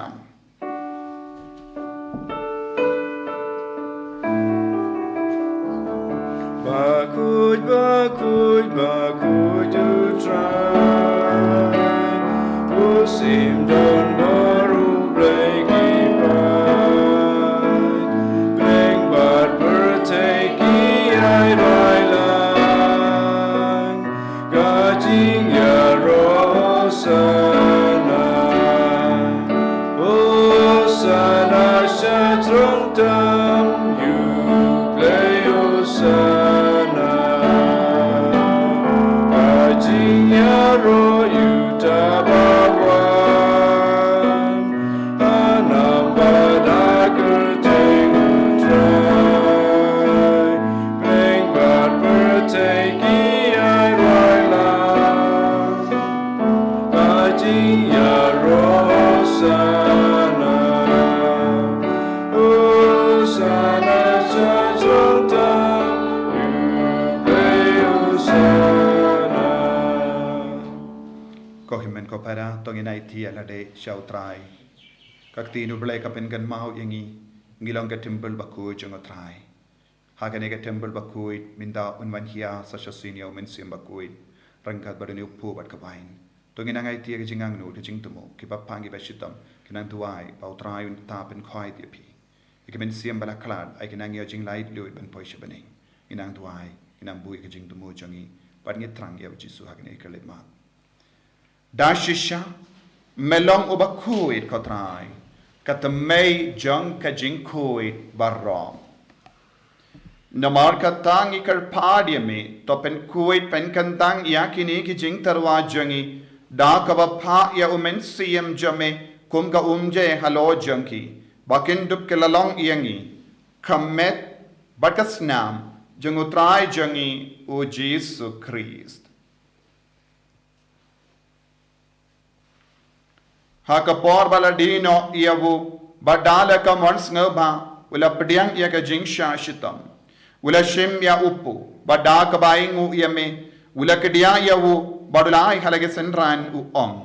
Bakhuid, bakhuid, bakhuid U Trai, u sim don bor, u Blei ki paid, bneng bad pyrthei ki ailad lang. Ka jingïaroh Hosana, Hosana sha throng tam, ïa U Blei Hosana. Ka jingïaroh ïa uta ba wan ha nam bad ha kyrteng U Trai, bneng bad pyrthei ki ailad lang. Ka jingïaroh Hosana, Hosana sha throng tam, ïa U Blei Hosana. Ko hynmen ko para, to ngin aiti ïa lade sha U Trai. Ka ktien U Blei ka pynkynmaw ïa ngi, ngi long ka templ bakhuid jong U Trai. Ha kane ka templ bakhuid, mynta un wan hiar sa shisien ïa U Mynsiem Bakhuid, ryngkat bad une u kpu bad ka wain. To ngin nang aiti ïa ka jingangnud, ka jingthmu, kiba phah, kiba shitom, ki nang duwai ba U Trai un da pynkhwai ïa phi. Ïa ka mynsiem ba la khlad, ai ka nang ïa u jinglaitluid ban poi sha bneng. Ngi nang duwai, ngi nang buh ïa ka jingthmu jong ngi, bad ngi thrang ïa U Jisu ha kane ka khyllipmat. Da shisha, me long uba khuid ko Trai, ka thymmei jong ka jingkhuid baroh. Namar kata ngi kyrpad ïa me, to pynkhuid pynkyntang ïa kine ki jingtyrwa jong ngi, da kaba phah ïa U Mynsiem jong me kum ka umjai halor jong ki, ba kin dup ki la long ïa ngi ka met bad ka snam jong U Trai jong ngi U Jisu Khrist. Ha ka por ba la die noh ïa u, bad da la ka mon sngewbha, u la pdiang ïa ka jingshah shitom. U la shim ïa u kpu, bad da kaba ainguh ïa me, u la kdiah ïa u, bad u la ai ha la ki synran, u ong: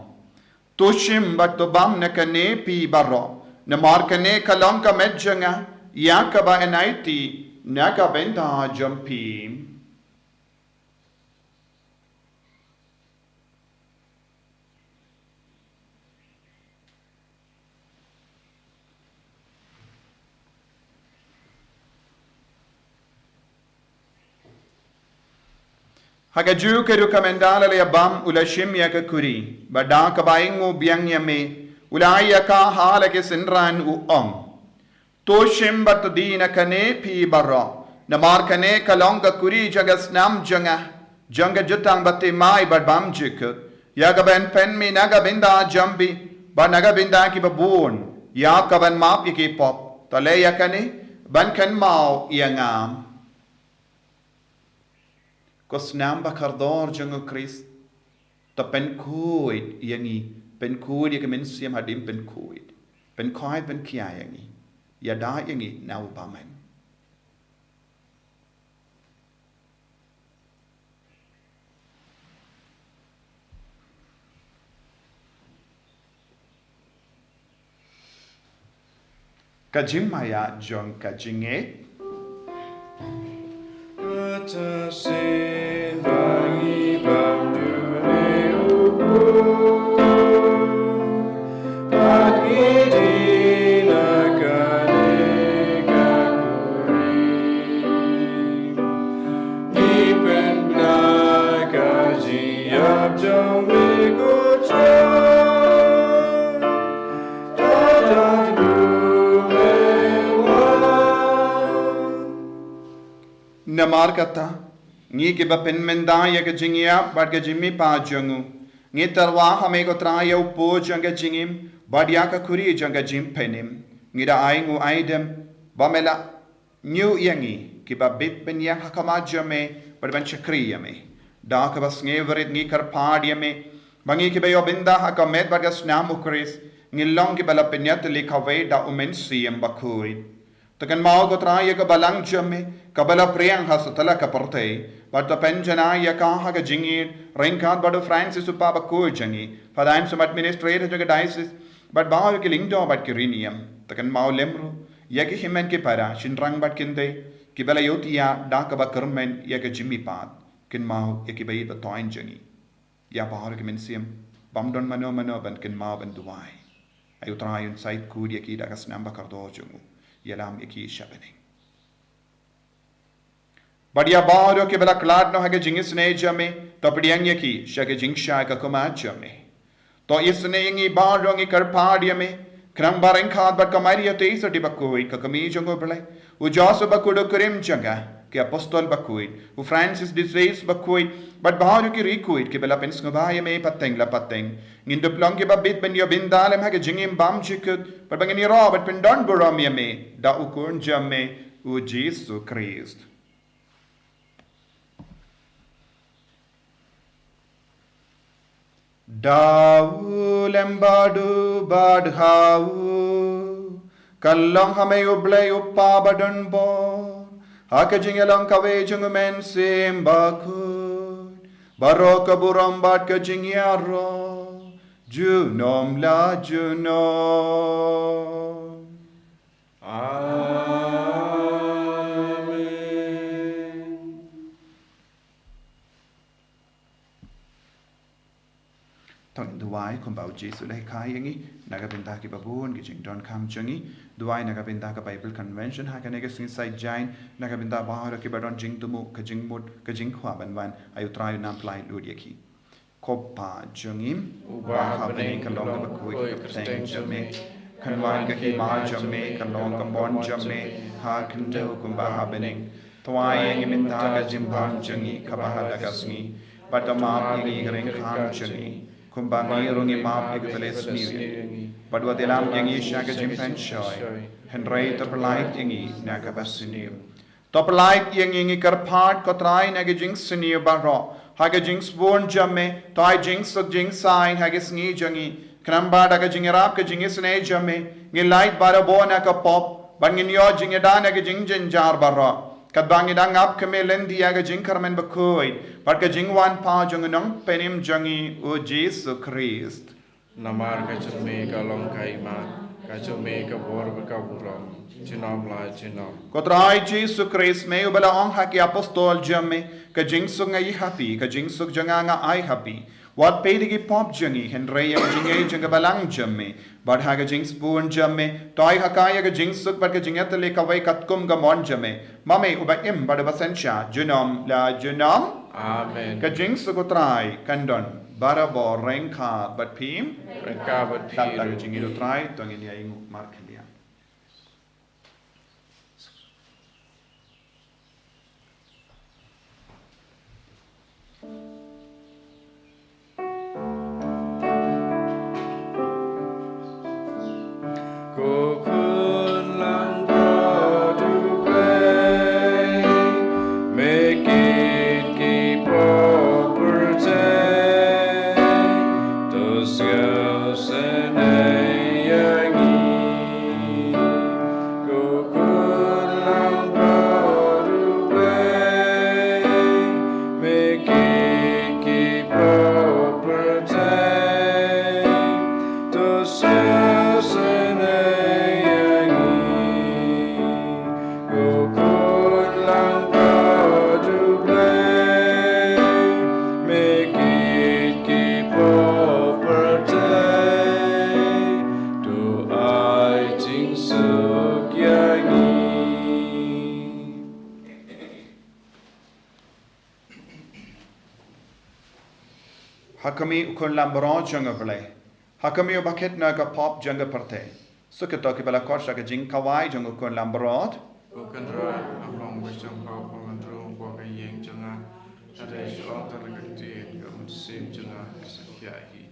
To shim bad to bam na kane phi baroh, namar kane ka long ka met jong nga, ïa kaba yn aiti na ka bynta jong phi. Ha kajuh ka rukom ynda la leit bam u la shim ïa ka khuri, bad da kaba ainguh biang ïa me, u la ai ïa ka ha la ki synran u ong: To shim bad to die na kane phi baroh, namar kane ka long ka khuri jong ka snam jong nga, jong ka jutang bathymmai bad bymjukut, ïa kaba yn pynmih na ka bynta jong phi bad na ka bynta kiba bun, ïa kaban map ïa ki pop. To leh ïa kane ban kynmaw ïa nga. Ko snam ba kordor jong u Khrist, to pynkhuid ïa ngi, pynkhuid ïa ka mynsiem hadien pynkhuid, pynkhuid pynkhia ïa ngi, ïada ïa ngi na u bymman. Ka jingmaïa jong ka jingngeit. Namar kata, ngi kiba pynmynta ïa ka jingïap bad ka jingmihpat jong u, ngi tyrwa ha me ko Trai ïa u pud jong ka jingim bad ïa ka khuri jong ka jingpynim. Ngi da ainguh aidem ba me la ñiew ïa ngi kiba bit ban ïeng ha khmat jong me bad ban shakri ïa me. Da kaba sngewrit ngi kyrpad ïa me ba ngi kiba ïoh bynta ha ka met bad ka snam u Khrist, ngin long kiba la pynïatylli kawei da u Mynsiem Bakhuid. To kynmaw ko Trai ïa ka balang jong me kaba la pdiang ha satlak ka pyrthei, bad to pynjanai ïa ka ha ka jingïeit ryngkat bad u Francis u Pop bakhuid jong ngi, Father Anselm administrator jong ka diocese, bad baroh ki lyngdoh bad ki riewniam. To kynmaw lem ruh ïa ki hynmen ki para, shynrang bad kynthei, kiba la ïohthiah da kaba kyrmen ïa ka jingmihpat. Kynmaw ïa kiba ïeit ba thoiñ jong ngi. Ïa baroh ki mynsiem bym don mano mano ban kynmaw ban duwai. Ai u Trai un said khuid ïa ki da ka snam ba kordor jong u. Ïalam ïa ki sha bneng. Bad ïa baroh kiba la khlad noh ha ka jingisynei jong me, to pdiang ïa ki sha ka jingshai ka khmat jong me. To isynei ïa ngi baroh, ngi kyrpad ïa me, khnang ba ryngkat bad ka Maria Theisotti bakhuid, ka kmie jong u Blei, u Joseph bakhuid u kurim jong ka, ki apostol bakhuid, u Francis de Sales bakhuid, bad baroh ki riewkhuid kiba la pynsngewbha ïa me pateng la pateng, ngin dup long kiba bit ban ïoh bynta lem ha ka jingim bymjukut, bad ba ngin ïaroh bad pyndonburom ïa me da u Khun jong me, u Jisu Khrist. Da u lem bad u bad ha u, kan long ha me u Blei u Kpa badonbor, ha ka jingïalong kawei jong u Mynsiem Bakhuid, baroh ka burom bad ka jingïaroh junom la junom. Amen. To ngin duwai kumba u Jisu u la hikai ïa ngi, na ka bynta kiba bun ki jingdonkam jong ngi. Duwai na ka bynta ka Bible Convention ha kane ka sngi Saitjaiñ, na ka bynta baroh kiba don jingthmu, ka jingmut, ka jingkwah ban wan, ai u Trai un nang pynlait lut ïa ki. Ko Kpa jong ngi uba ha bneng, ka long kaba khuid ka kyrteng jong me. Kan wan ka hima jong me, kan long ka mon jong me ha khyndew kumba ha bneng. To ai ïa ngi mynta ka jingbam jong ngi kaba ha kata ka sngi. Bad to map ïa ngi ka ryngkang jong ngi, kumba ngi ruh ngi map ïa kita kiba sniew ïa ngi. Bad wat ïalam ïa ngi sha ka jingpynshoi, hynrei to pyllait ïa ngi na kaba sniew. To pyllait ïa ngi, ngi kyrpad ko Trai, na ka jingsniew baroh, ha ka jingsbun jong me, to ai jingsuk jingsaiñ ha ka sngi jong ngi. Khnang ba da ka jingïarap ka jingisynei jong me, ngin lait barabor na ka pop, bad ngin ïoh jingïada na ka jingjynjar baroh. Katba ngi dang ap khmih lynti ïa ka jingkyrmen bakhuid bad ka jingwan pat jong u Nongpynim jong ngi u Jisu Khrist. Namar ka jong me ka long ka hima, ka jong me ka bor bad ka burom junom la junom. Ko Trai Jisu Khrist, me uba la ong ha ki apostol jong me, ka jingsuk nga ai ha phi, ka jingsuk jong nga nga ai ha phi. Wat peit ïa ki pop jong ngi, hynrei ïa ka jingngeit jong ka balang jong me. Bad ha ka jingsbun jong me, to ai ha ka ïa ka jingsuk bad ka jingïatylli kawei katkum ka mon jong me, ma me uba im bad uba synshar junom la junom. Amen. Ka jingsuk u Trai kan don barabor ryngkat bad phi. Ryngkat bad phi. Tat da ka jingïeit u Trai, to ngin ïa ïnguh markhyndiat. Ko khun langbrot U Blei, me kit ki pop pyrthei, to sngewsynei ïa ngi. Ko khun langbrot U Blei, me kit ki pop pyrthei, to sngewsynei ïa ngi. Ko khun langbrot U Blei, me kit ki pop pyrthei, to ai jingsuk ïa ngi. Ha khmih, U Khun langbrot jong U Blei. Ha khmih, uba kit na ka pop jong ka pyrthei. Suk ïa kito kiba la khot sha ka jingkhawai jong U Khun langbrot. Ko Kynrad, nga long ba shong ha u pynlong thrang, buh ka ïing jong nga. Hynrei shu ong tang ïa ka ktien, ka mynsiem jong nga kan sa khia hi.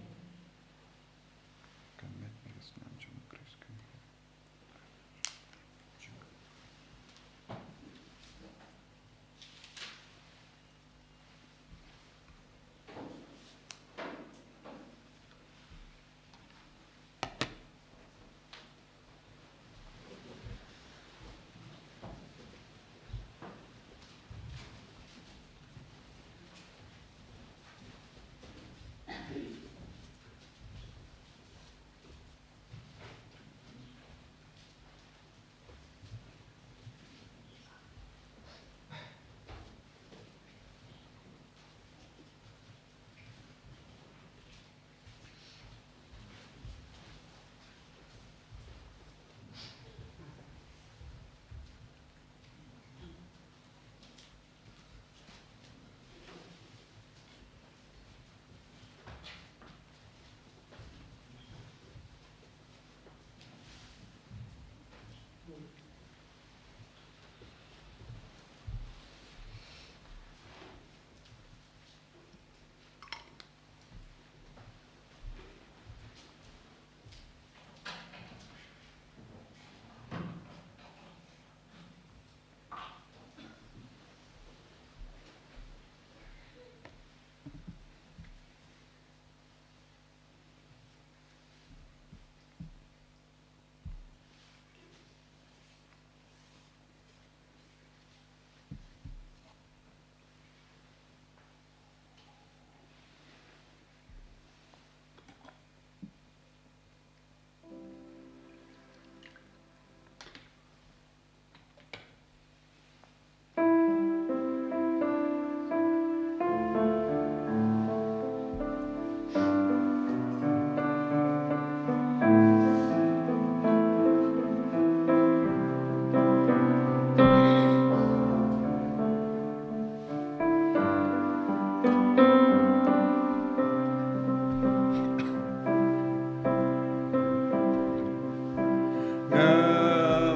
Nga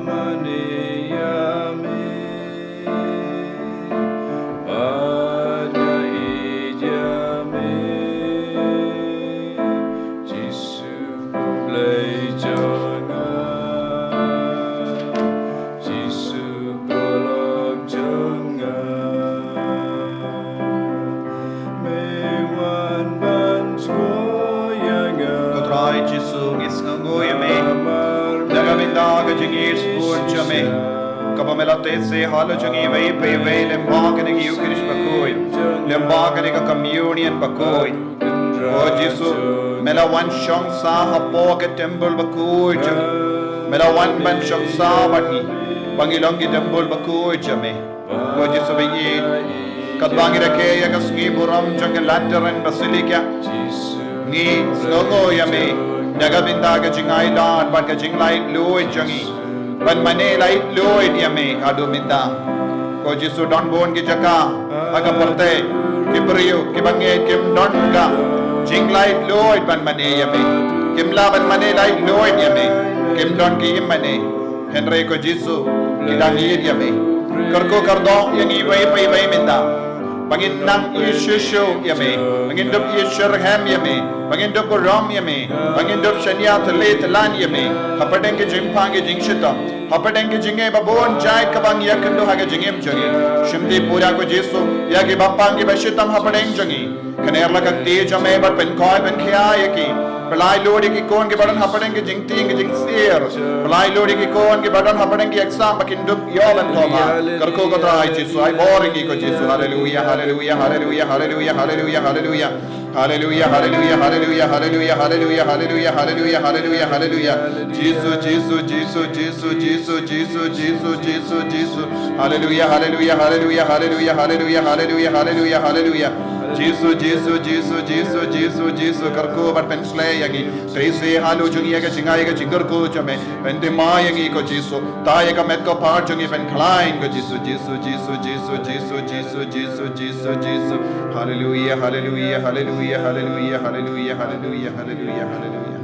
mane ïa me, bad nga ïeit ïa me, Jisu U Blei jong nga. Jisu ko long jong nga. Me wan ban sngewthuh ïa nga. Ko Trai Jisu, ngi sngewnguh ïa me. Da ka bynta ka jingïeit sbun jong me, kaba me la teh seh halor jong ngi iwei pa iwei lyngba kane ka Ïukharist bakhuid, lyngba kane ka communion bakhuid. Ko Jisu, me la wan shong sah hapoh ka templ bakhuid jong me. Me la wan ban shong sah bad ngi ba ngi long ki templ bakhuid jong me. Ko Jisu ba ïeit, katba ngi rakhe ïa ka sngi burom jong ka Lateran Basilica, ngi sngewnguh ïa me da ka bynta ka jingailad bad ka jinglaitluid jong ngi. Ban mane laitluid ïa me haduh mynta. Ko Jisu, don bun ki jaka ha ka pyrthei briew kiba ngeit kim don ka jinglaitluid ban mane ïa me. Kim lah ban mane laitluid ïa me. Kim don ka jingmane. Hynrei ko Jisu, ki dang ïeit ïa me. Kyrkhu kyrdoh ïa ngi iwei pa iwei mynta ba ngin nang ïeit shuh shuh ïa me, ba ngin dup ïeit shitrhem ïa me, ba ngin dup burom ïa me, ba ngin dup shaniah tylli tyllan ïa me hapdeng ki jingpang ki jingshitom, hapdeng ki jingeh ba bun jait kaba ngi ïakynduh ha ka jingim jong ngi. Shimti pura ko Jisu ïa kiba pang kiba shitom hapdeng jong ngi. Kner la ka kti jong me bad pynkoit pynkhia ïa ki. Pynlait lut ïa ki khun kiba don hapdeng ki jingtieng ki jingsyier. Pynlait lut ïa ki khun kiba don hapdeng ki exam ba kin dup ïoh lynthoma. Kyrkhu ko Trai Jisu, ai bor ïa ngi ko Jisu. Haleluya, haleluya, haleluya, haleluya, haleluya, haleluya. Haleluya, haleluya, haleluya, haleluya, haleluya, haleluya, haleluya, haleluya, haleluya. Jisu, Jisu, Jisu, Jisu, Jisu, Jisu, Jisu, Jisu, Jisu. Haleluya, haleluya, haleluya, haleluya, haleluya, haleluya, haleluya, haleluya. Jisu, Jisu, Jisu, Jisu, Jisu, Jisu. Kyrkhu bad pynshlei ïa ngi. Trei seh halu jong ngi ïa ka jingai ka jingkyrkhu jong me. Pynthymmai ïa ngi ko Jisu. Tah ïa ka met ko par jong ngi, pynkhlaiñ ko Jisu, Jisu, Jisu, Jisu, Jisu, Jisu, Jisu, Jisu, Jisu. Haleluya, haleluya, haleluya, haleluya, haleluya, haleluya, haleluya, haleluya, haleluya.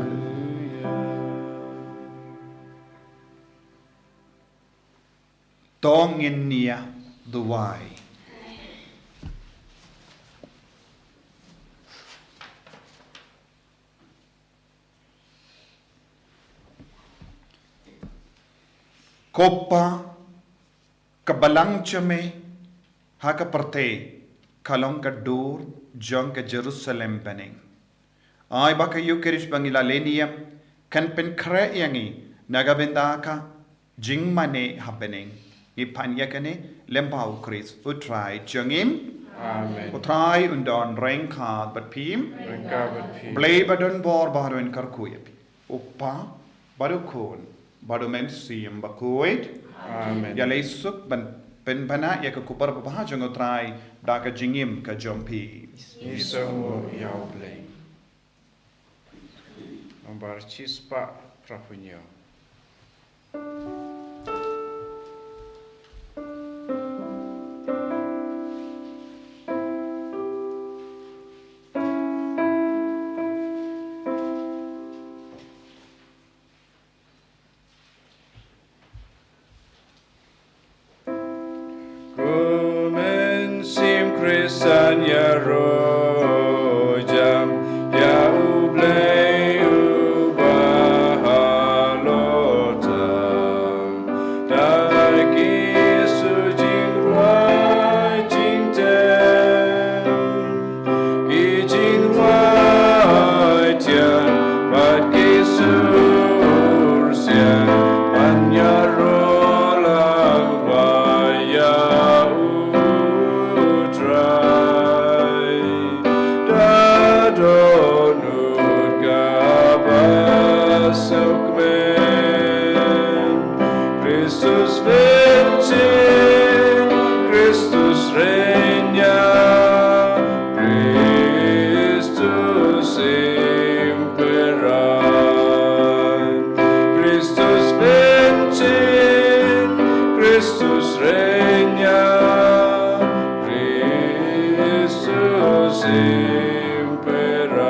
To ngin ïa duwai. Ko Pa, ka balang jong me ha ka pyrthei ka long ka dur jong ka Jerusalem bneng. Ai ba ka Eukharist ba ngi la leh niam kan pynkhreh ïa ngi na ka bynta ka jingmane ha bneng. Ngi pan ïa kane lyngba U Khrist U Trai jong ngi. Amen. U Trai un don ryngkat bad phi. Ryngkat bad phi. U Blei ba don bor baroh un kyrkhu ïa phi. U Pa, bad U Khun, bad U Mynsiem Bakhuid. Amen. Ïaleh suk ban pynbna ïa ka khubor babha jong U Trai da ka jingim ka jong phi. Ngi sngewbha ïa U Blei. Nombar shispah phra phew hynñiew. Ko Mynsiem Khristan ïaroh jam ïa U Blei uba halor tam. Da ki su jingrwai jingteng, ki jingrwai tian bad ki sur sian, ban ïaroh lang bha ïa U Trai. Da dohnud kaba sngewkmen. Christus vincit, Christus regna, Christus imperat. Christus vincit, Christus regna, Christus imperat.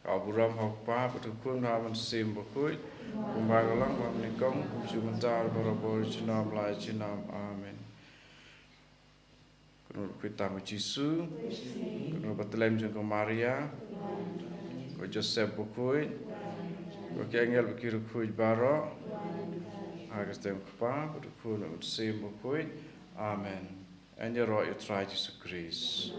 Ka burom ha U Kpa bad U Khun bad U Mynsiem Bakhuid, kumba ka long mynnyngkong, kumjuh mynta, barabor, junom la junom. Amen. Kynnoh bakhuid tang U Jisu, kynnoh ba tlem jong ka Maria, ko Joseph bakhuid, ko ki angel bad ki riewkhuid baroh. Ha ka kyrteng U Kpa bad U Khun bad U Mynsiem Bakhuid. Amen. Yn ïaroh ïa U Trai Jisu Khrist.